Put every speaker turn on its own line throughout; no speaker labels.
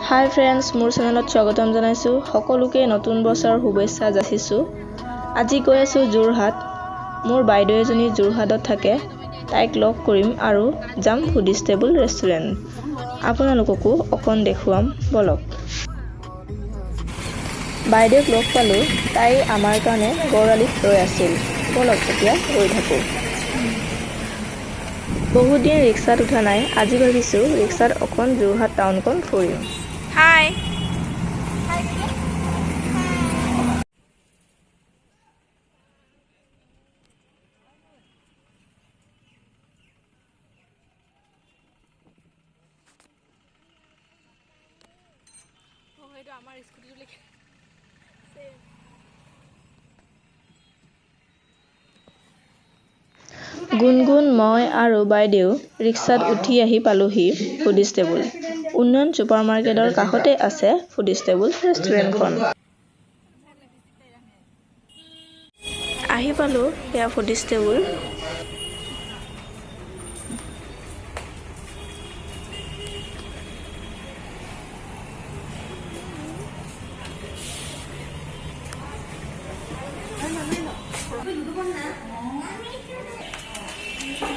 হাই friends, মোৰ চেনেলত স্বাগতম জনাইছোঁ সকলোকে। নতুন বছৰৰ শুভেচ্ছা যাচিছোঁ। আজি গৈ আছোঁ যোৰহাট। মোৰ বাইদেউ এজনী যোৰহাটত থাকে, তাইক লগ কৰিম আৰু যাম ফুডিজ টেবুল ৰেষ্টুৰেণ্ট। আপোনালোককো অকণ দেখুৱাম, ব'লক। বাইদেউক লগ পালোঁ, তাই আমাৰ কাৰণে গড়আলিত ৰৈ আছিল। ব'লক, এতিয়া গৈ থাকোঁ। বহুত দিন ৰিক্সাত উঠা নাই। আজি ভাবিছোঁ ৰিক্সাত অকণ যোৰহাট টাউনখন ফুৰিম। হাই।
আমাৰ স্কুটিটো লিখে।
গুণগুণ, মই আৰু বাইদেউ ৰিক্সাত উঠি আহি পালোহি ফুডিজ টেবুল। উন্নয়ন ছুপাৰ মাৰ্কেটৰ কাষতে আছে ফুডিজ টেবুল ৰেষ্টুৰেণ্টখন। আহি পালোঁ, এয়া ফুডিজ টেবুল।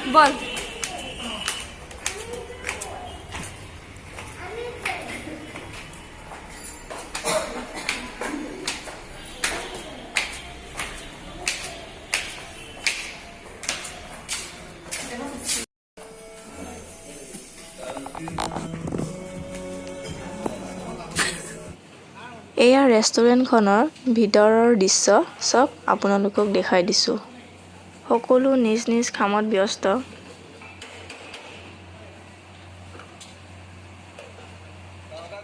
বল।
এয়া ৰেষ্টুৰেণ্টখনৰ ভিতৰৰ দৃশ্য, চব আপোনালোকক দেখাই দিছোঁ। সকলো নিজ নিজ কামত ব্যস্ত।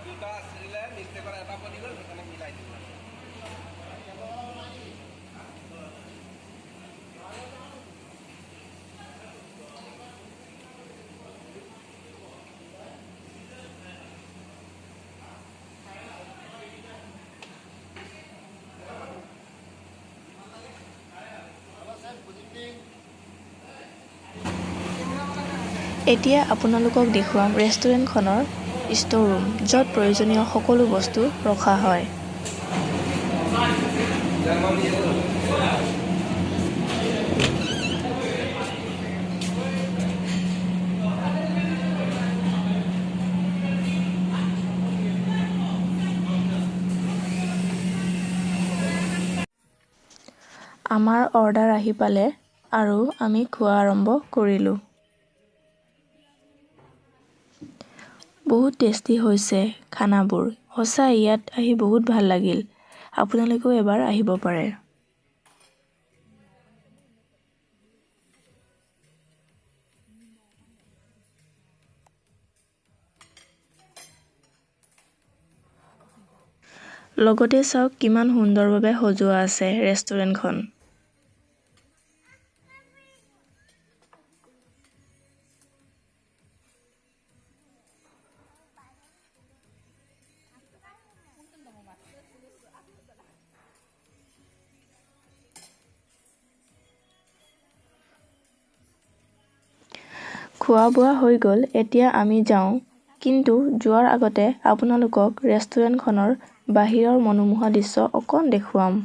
দুটা আছিলে, মিষ্টেকত এটা বনি গ'ল, সেইকাৰণে মিলাই দিলোঁ।
এতিয়া আপোনালোকক দেখুৱাম ৰেষ্টুৰেণ্টখনৰ ষ্ট'ৰ ৰুম, য'ত প্ৰয়োজনীয় সকলো বস্তু ৰখা হয়। আমাৰ অৰ্ডাৰ আহি পালে আৰু আমি খোৱা আৰম্ভ কৰিলোঁ। বহুত টেষ্টি হৈছে খানাবোৰ। সঁচাই ইয়াত আহি বহুত ভাল লাগিল। আপোনালোকেও এবাৰ আহিব পাৰে। লগতে চাওক, কিমান সুন্দৰভাৱে সজোৱা আছে ৰেষ্টুৰেণ্টখন। খোৱা বোৱা হৈ গ'ল, এতিয়া আমি যাওঁ। কিন্তু যোৱাৰ আগতে আপোনালোকক ৰেষ্টুৰেণ্টখনৰ বাহিৰৰ মনোমোহা দৃশ্য অকণ দেখুৱাম।